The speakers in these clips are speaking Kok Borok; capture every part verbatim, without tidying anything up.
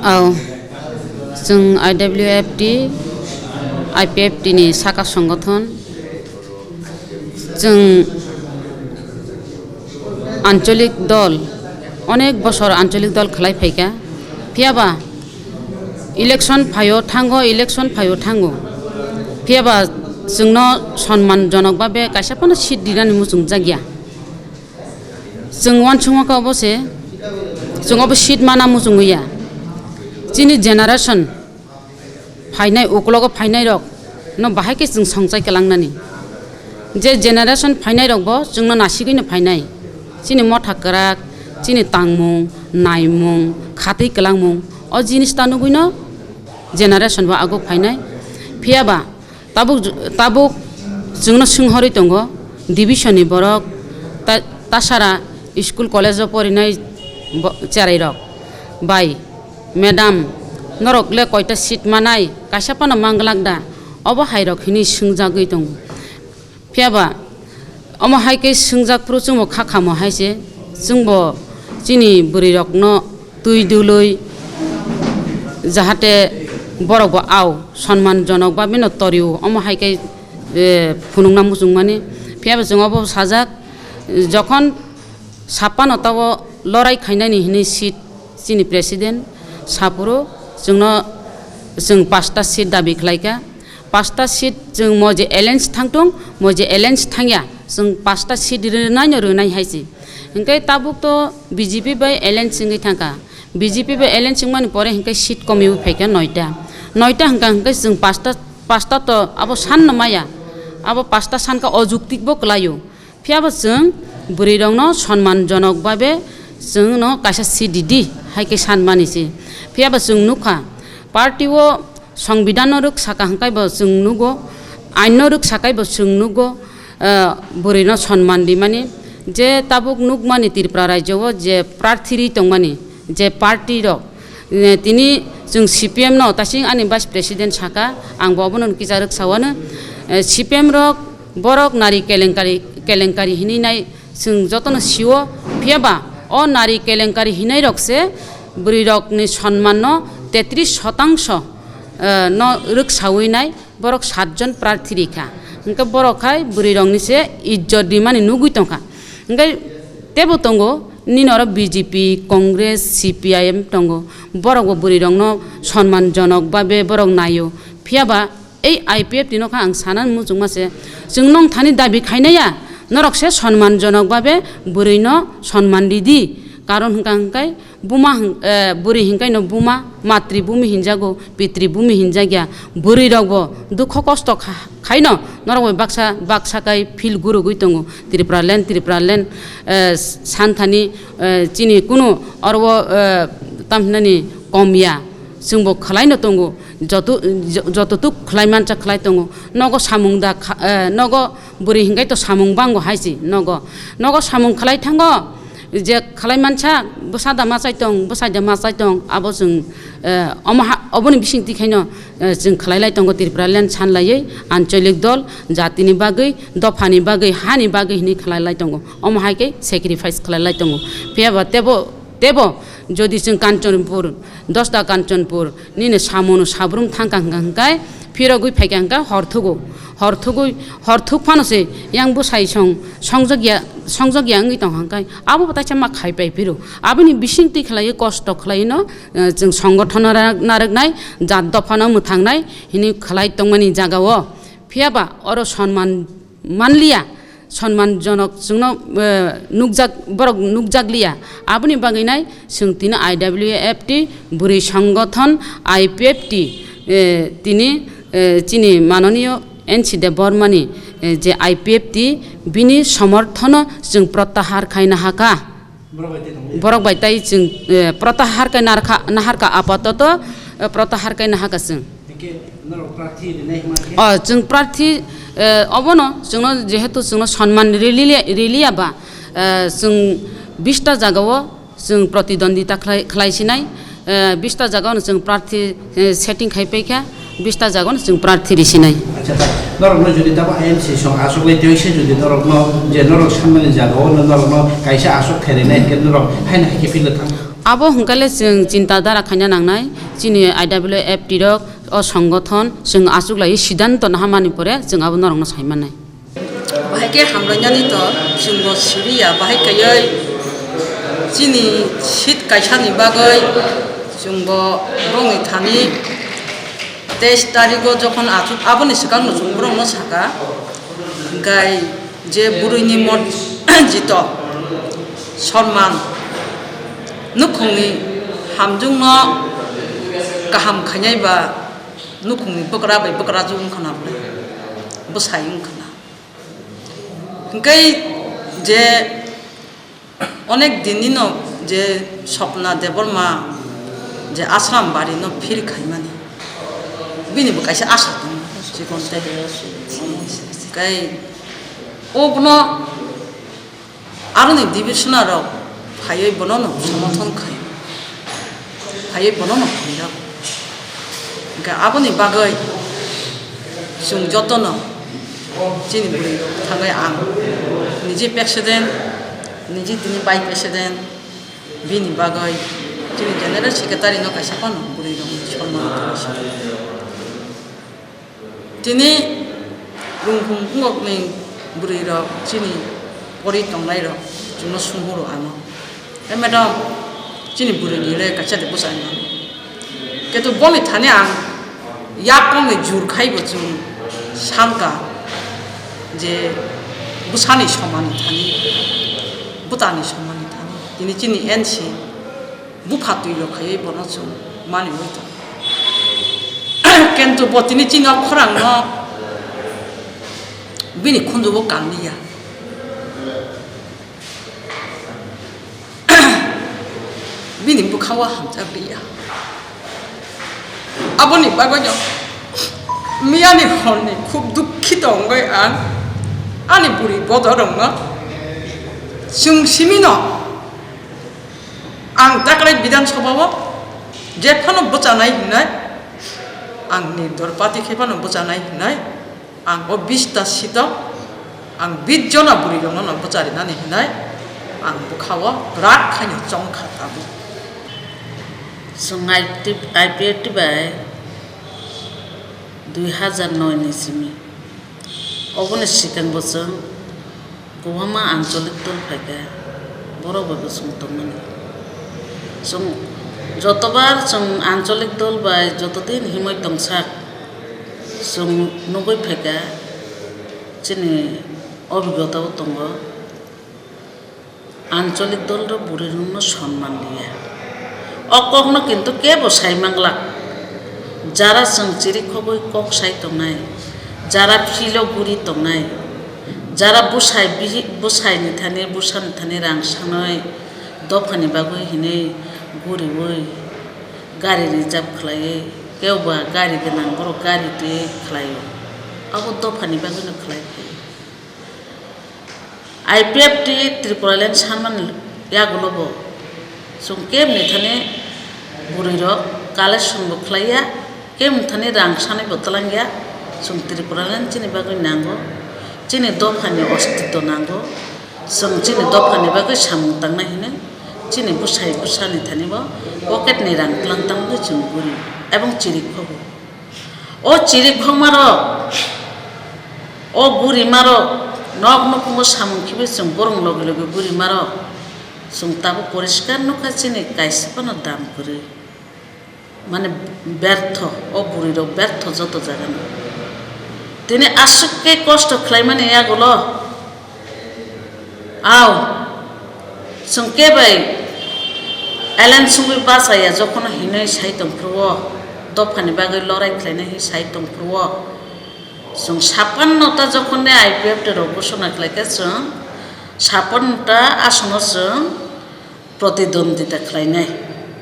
Ao, chwng I W F T, I P F T ni saka songothon, chwng ancholik dol, onek bosor ancholik dol khlai phaikha, phiyaba election phaio thango, election phaio thango, phiyaba chwngno sonman jonok babe kaisa phano seat rinani muchung jakya. Chwng uansukma khe obo se, chwng obo seat mana muchungwi ya. Chini generation phainai, uklogo phainai rok no bahai khe chwng songchai kwlangnani. Je generation phainai rok bo chwngno nasigwi no phainai. Chini motha kwrak, chini tangmung, naimung, khatwi kwlangmung, o jinis ta nugwi no generation bo aguk phainai. Phiyaba Tabuk, tabuk chwngno swnghorwi tongo, division ni borok, ta-, tasara school college o porinai bo-, cherai rok bai, "Madam, norok le koita seat manai, kaisa phano manglak da?" Obo hai rok hinwi swngjagwi tongo. Phiyaba omo hai khe swngjak phuru chwngbo kha khamo hai se, chwngbo chini bwrwi rokno twi dului, jahate borok bo ao sonman jonok ba bino torio, omo hai khe, eh, phunukna muchungmani. Phiyaba chwng obo sajak, jokhon sappano tabo lorai khainani hinwi seat chini president saphuru chwngno, chwng pasta seat dabi khlaikha. Pasta seat chwng mo je alliance thangtung, mo je alliance thangya, chwng pasta seat rwnaino rwnai hai se. Hinkhe tabuk to B J P bai alliance wngwi thangkha. B J P bai alliance wngmani pore hinkhe seat komiwi phaikha noita. Noita hwnkha hinkhe chwng pasta, pasta to abo sanno maya. Abo pasta sankha ojuktikbo kwlaio. Phiyaba chwng bwrwirokno sonman jonok babe chwngno kaisa seat ridi hai khe sanmani se. Phiyaba chwng nukha, party o songbidanno rwk saka hwnkhe bo chwng nugo, ainno rwk sakai bo chwng nugo, eh, bwrwino sonman rimani. Je tabuk nukmani Tripura rajyo o je prarthi ri tongmani, je party rok, eh, tini chwng C P M no tasing ani vice president saka, ang bo obono kisa rwk sawano, eh, C P M rok borok nari kelenkari, kelenkari hinwi nai chwng jotono sio, phiyaba o nari kelenkari hinai rok se bwrwi rokni sonman no tetris shotangso, eh, no rwk sawi nai. Borok satjon prarthi rikha. Hwnkhe borok hai bwrwi rokni se ijjot rimani nugwi tongkha. Hwnkhe tebo tongo, nini oro B J P, Congress, C P I M tongo. Borok bo bwrwi rokno sonman jonok babe borok naio. Phiyaba ei I P F T no kha ang sana muchungma se, chwng nong thani dabi khainaya, norok se sonman jonok babe bwrwi no sonman ridi. Karon hwnkha hwnkhe Buma hwn-, eh, bwrwi hinkaino buma, matri bumi hinjago, pitri bumi hinjakya. Bwrwi rokbo dukho kosto kha-, khaino norok bai baksa, baksa kai feel gurugwi tongo. Tripura land, Tripura land, eh, santhani, eh, chini kunu oro, eh, tamhinani komya. Chwngbo khwlaino tongo. Joto, jo-, jototuk khwlai mancha khwlai tongo. Nogo samung da kha-, eh, nogo Bwrwi hinkhai to samung bango hai se nogo. Nogo samung khlai thango, je khlai mansa, bwsa da ma chai tong, bwsai da ma chai tong, abo chwng, eh, omo ha, oboni bising tikhaino, eh, chwng khlai lai tongo Tripura land san laiwi, ancholik dol, jatini bagwi, dophani bagwi, hani bagwi hinwi khlai lai tongo. Omo hai khe sacrifice khlai lai tongo. Phiya ba tebo, tebo, jodi chwng Kanchanpur, dosta Kanchanpur, Nini samono sabrum thangkha hwnkha hwnkhe phirogwi phaikha hwnkhe horthugo. Horthugwi, horthuk phano se yang bwsai song, songjak ya, songjak ya wngwi tongkha hwnkhe abo bo taisa ma khai pai phiro. Aboni bising twi khlaiwi kosto khlaiwino, eh, chwng songothono ra-, narwknai, jat dophano mwthangnai hinwi khlai tongmani jagao. Phiya ba oro sonman manliya, sonman jonok chwngno, eh, nukjak, borok nukjakliya. Aboni bagwi nai chwng tini I W F T, bwrwi songothon I P F T, eh, tini, eh, chini manoniyo N C Debbarmani, eh, je I P F T, bini somorthono chwng prottahar khaina hakha. Borok bai tei tongo. Borok bai tei chwng, eh, prottahar khe narkha, naharkha apatoto, eh, prottahar khe nahakha chwng. Hingke norok prarthi rinai hwnma khe? Oh, chwng prarthi, eh, obono chwngno jehetu chwngno sonman riliya, riliya ba, eh, chwng bista jagao chwng protidwandita khlai, khlai sinai, eh, bista jagao chwng prarthi, eh, setting khai paikha. Bista jagano chwng prarthi risinai. Acha, bai. Norokno jodi tabo I M C song aswk lai twi se jodi norokno je norok sanmani jagao no norokno kaisa aswk khairina hinkhe norok haino hai khe philwi thang. Abo hwnkhe le chwng chinta dhara khaina nangnai, chini I W F T rok o songothon chwng achuklaiwi siddhanto naharmani pore chwng abo norokno sai mannai. Bahai khe hamlainani to chwngbo siriya, bahai kaiwi chini seat kaisani bagwi chwngbo borokni thani teis tarigo jokhon achuk, aboni swkangno chwng borokno saka, hwnkhe je bwrwini mot jito sonman nukhungni hamjwkno kaham khainai ba nukhungni bwkra bai bwkrajwk wngkha na bwsai wngkha na. Hwnkhe je onek dinino je Swapna Debbarma je Ashram barino phir khaimani, bini bo kaisa asha tongo chikon tei. Hwnkhe obono aroni division rok phaiwi bono no somothon khai. Phaiwi bono no hamjak. Hwnkhe aboni bagwi chwng jotono chini bwrwi thangwi ang niji president, niji tini vice president, bini bagwi chini general secretary no kaisa phano bwrwi rokni sonmano tongwi sio. Tini rungkhum wngkokni bwrwirok chini pori tongnairok chwngno sumhoro ano, "Hey madam, chini bwrwini le kaisa de bwsai mano." Kintu boni thani ang yak kokni jur khaibo chwng salka je bwsani somani thani, bwtani somani thani. Tini chini N C bupha twi rok khaiwi bono chwng maniwi tongo. Kintu bo tini chini o khorang no bini khunju bo kanliya. Bini bwkha o hamjak liya. Aboni bagwi no miyani horni khub dukhito wngwi ang ani bwrwi bodorokno chwng simino ang taklai Bidhan Sabha o jephano bwchanai hinai, ang nirdor party khe phano bwchanai hinai, ang o bista seat o ang bis jona bwrwi rokno no bwcharinani hinai ang bwkha o kwrak khaino chongkha tabuk. Chwng I P F T bai dui hazar noi ni simi. Oboni swkang bo chwng kwbangma ancholik dol phaikha, borok bai bo chwng tongmani. Chwng jotobar chwng ancholik dol bai joto din himwi tongsak, chwng nugwi phaikha, chini obigota o tongo. Ancholik dol rok bwrwi rokno sonman liya. O kokno kintu kebo sai manglak. Jara chwng chiri khogwi kok sai tongnai, jara philo guri tongnai, jara bwsai bihi-, bwsai ni thani, bwsa ni thani rang sanwi dophani bagwi hinwi guriwi gari reserve khlaiwi, kebo ba gari gwnang borok gari twi khlaio. Abo dophani bagwino khlai. I P F T Tripuraland sanmani yagulo bo chwng kebni thani bwrwi rok collection bo khlaiya, kebni thani rang sanwi bo twlangya. Chwng Tripuraland chini bagwi nango, chini dophani ostitto nango, chwng chini dophani bagwi samung tangnai hinwi chini bwsai bwsani thani bo pocket ni rang twlang tangwi chwng guri ebong chiri khobo. O chiri khokmarok, o gurimarok, nok nukhungo samung khibi chwng borong logi logi gurimarok, chwng tabuk poriskar nukha chini kaisa phano dam kwrwi. Mane bertho, o bwrwirok bertho joto jagano. Tini aswk khe kosto khlaimani yagulo. Aw, chwng kebai alliance wngwi bachaya jokhon hinwi sai tongphuru-o, dophani bagwi lorai khlainai hinwi sai tongphuru-o, chwng sapanno ta jokhon de I P F T rok ghosona khlaikha, chwng sapanno ta asono chwng protidwondita khlainai,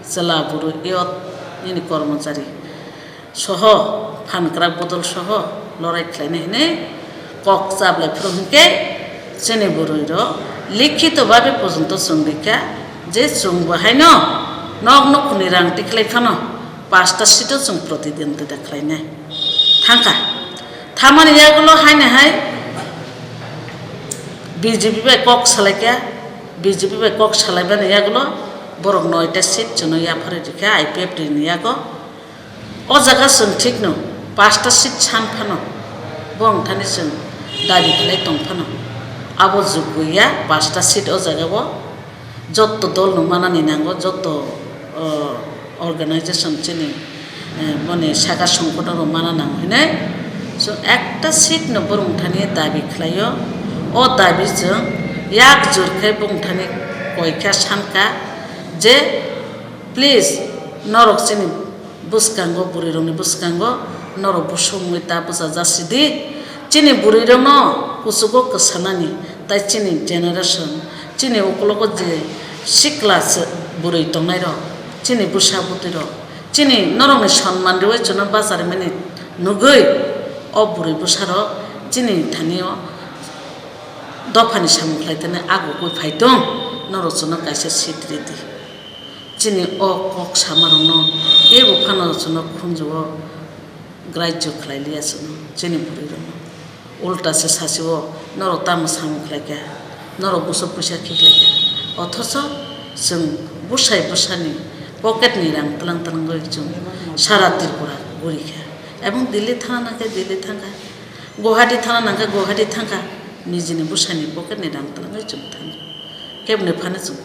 chwla bwrwi, yot nini kormochari soho, phan kwrak bodol soho lorai khlainai hinwi kok chablai phuru hinkhe chini bwrwi rok likhito babe porjonto chwng rikha je chwng bo haino nok nukhungni rang tikhlai phano pasta seat o chwng protidwondita khlainai thangkha. Thamani yagulo haino hai B J P bai kok salaikha, B J P bai kok salaibani yagulo Borok noita seat chwngno yapharwi rikha I P F T ni yago. O jaga chwng thikno pasta seat san phano, bongthani chwng dabi khlai tong phano, abo jugwi ya pasta seat o jaga o. Jotto dol no manani nango, jotto, o, organization chini, eh, mani saka songkotoro mana nango hinwi. So, ekta seat no borok thani dabi khlaio. O dabi chwng yak jur khe borok thani koikha sankha je, please, norok chini bwskango, bwrwirokni bwskango norok busuk wngwi ta bwchajak sidi. Chini bwrwirokno kuchugo kwsanani, tai chini generation, chini ukologo je sikla se bwrwi tongnairok, chini bwsa bwtwirok, chini norokni sonman rwui chwngno bacharimani nugwi o bwrwi bwsarok chini thani o dophani samung khlai tene agugwi phai tong, norok chwngno kaisa seat ridi. Chini o kok samarokno kebo phano chwngno khunju-o grajyo khlai liya chwngno, chini bwrwirokno. Ulta se sasi-o, norok tamo samung khlai kha, norok bwswk puisa khiklai kha. Othocho chwng bwsai bwsani pocket ni rang tlang tlangwi chwng sara Tripura guri kha. Ebong Delhi thana nang khe Delhi thang kha, Guwahati thana nang khe Guwahati thang kha, nijini bwsani pocket ni rang tlangwi chwng thang kha. Kebni phano chwng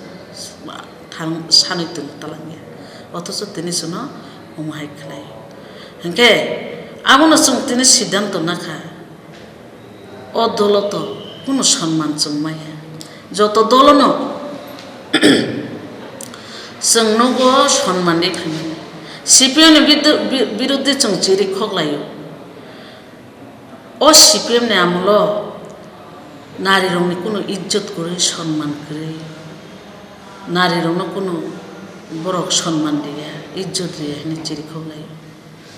thang sanwi tong talangya. Othocho tini chwngno omo hai khlai. Hinkhe abono chwng tini siddhanto nakha. O dolo to kunu sonman chwng maya. Joto dolono chwng nogo sonman rikha. C P M ni bidu-, bi-, biruddhe chwng chiri khoklaio. O C P M ni amolo narirokni kunu ijjot kwrwi, sonman kwrwi, narirokno kunu borok sonman riya, ijjot riya hwnwi chirikhok lai.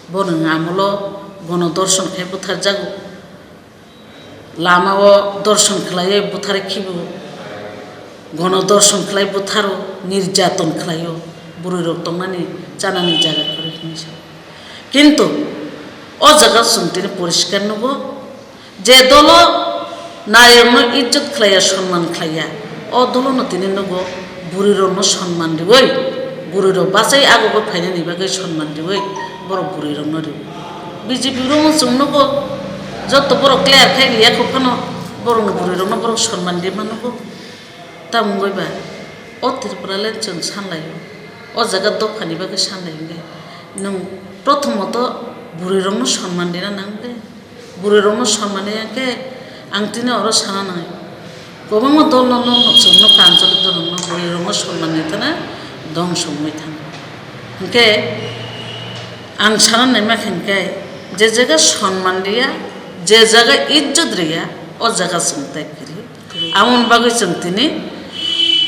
Bono amolo gono dorshon khe butharjago. Lamao dorshon khlaiwi buthar khibo. Gono dorshon khlai butharo, nirjaton khlaio, bwrwirok tongnani chanani jaga kwrwi hwnwi sa. Kintu o jaga chwng tini poriskar nugo, je dolo narirokno ijjot khlaiya, sonman khlaiya, o dolono tini nugo bwrwirokno sonman riwi, bwrwirok bachai agogo phainani bagwi sonman riwi borok bwrwirokno riwi. B J P rokno chwng nugo, jotto borok clear khai riya kho phano borokni bwrwirokno borok sonman rima nugo. Tamo wngwi ba o Tripura le chwng sanlaio, o jaga dophani bagwi sanlai hwnkhe nwng prothomot bwrwirokno sonman rina nang le, bwrwirokno sonman riya khe ang tini oro sana nangnai. Kwbangma dolno, no, no, chwngno kanjali dolno bwrwirokno sonman rithana dongso wngwi thango. Hinkhe ang sana naima khe hinkhe je jaga sonman riya, je jaga ijjot riya, o jaga chwng tei kwrwi. Aboni bagwi chwng tini,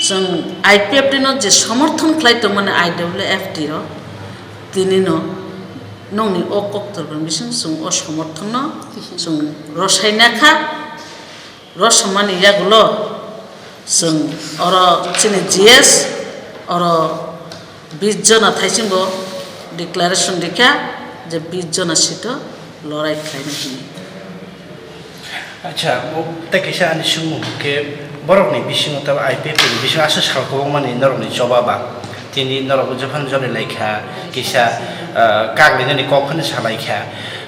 chwng I P F T no je somorthon khlai tongmani I W F T rok, tini no nokni o koktorma bising chwng o somorthon no chwng rwsai nakha, rwsomani yagulo chwng oro chini G S oro bis jona thaichingbo declaration rikha je bis jona seat o lorai khlaina hwnwi. Acha, bo tei kisa ani sungmung khe borokni bisingo tei I P F T ni bisingo aswk sal kwbangmani norokni choba ba. Tini norok jephanu jori lai kha, kisa, ah, kaglainani kok phano salai kha.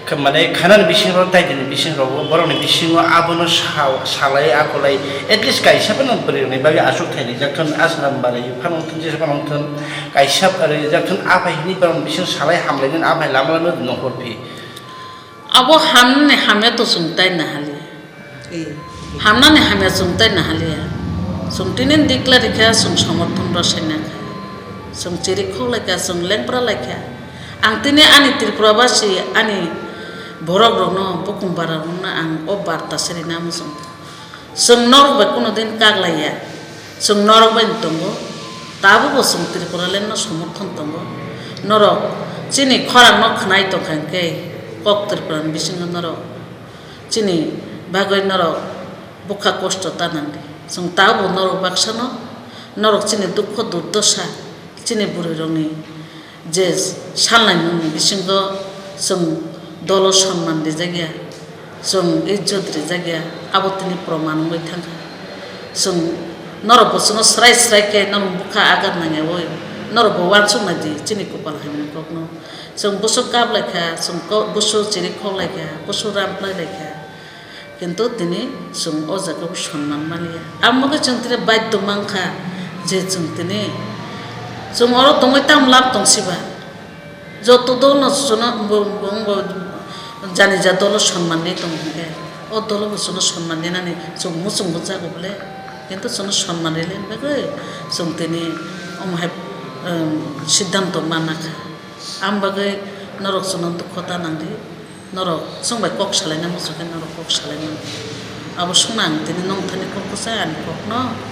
Khe mane khanani bisingo tei tini bisingo borokni bisingo abono sa-, salai akolai at least kaisa phano bwrwirokni bagwi achuk thai rijak thun, aswk nam barwi phano thun, jesa phano thun, kaisa rijak thun, aphai hwnwi borokni bisingo salai hamlainani aphai lama lama nongkhor phi. Abo hamnani hamya to chwng tai nahaliya. Eh. Hamnani hamya chwng tai nahaliya. Chwng tini declare kha, chwng somorthon rwsai nakha. Chwng chiri khok lai kha, chwng lengpra lai kha. Ang tini ani Tripura basi, ani borok rokno, bukung bara rokno ang o barta se rina muchung. Chwng norok bai kuno din kaglaiya, chwng norok bai tongo, tabukbo chwng Tripuraland no somorthon tongo. Norok chini khorang no khwnai tongkha hinkhe kok Tripura ni bisingo norok chini bagwi norok bukha kosto ta nangdi. Chwng tabukbo norok baksa no, norok chini dukho durdosa, chini bwrwi rokni je salnai nokni bisingo chwng dolo sonman rijak ya, chwng ijjot rijak ya, abo tini proman wngwi thangkha. Chwng Norok bo chwngno srai srai khe norok bwkha agat nangyawi norok bo uansuk nai di chini kopal hai mani kokno. Chwng bwswk kap lai kha, chwng ko-, bwswk chiri khok lai kha, bwswk ram plai lai kha. Kintu tini chwng o jaga o sonman maliya. Amo khe chwng tini baidho mankha je chwng tini chwng oro tongwi tamo lab tong siba. Joto dol no chwngno bo, bo, bo, jani ja dolo sonman di tong hwnkhe, o dolo bo chwngno sonman di nani chwng muchung bo jago bole, kintu chwngno sonman di le bagwi chwng tini omo hai, um, siddhanto mana kha. Am bagwi norok chwngno dukho ta nang di, norok chwng bai kok salai na muchung khe norok kok salai mano. Abo swngna ang tini nong thani kok bwsa ani kokno.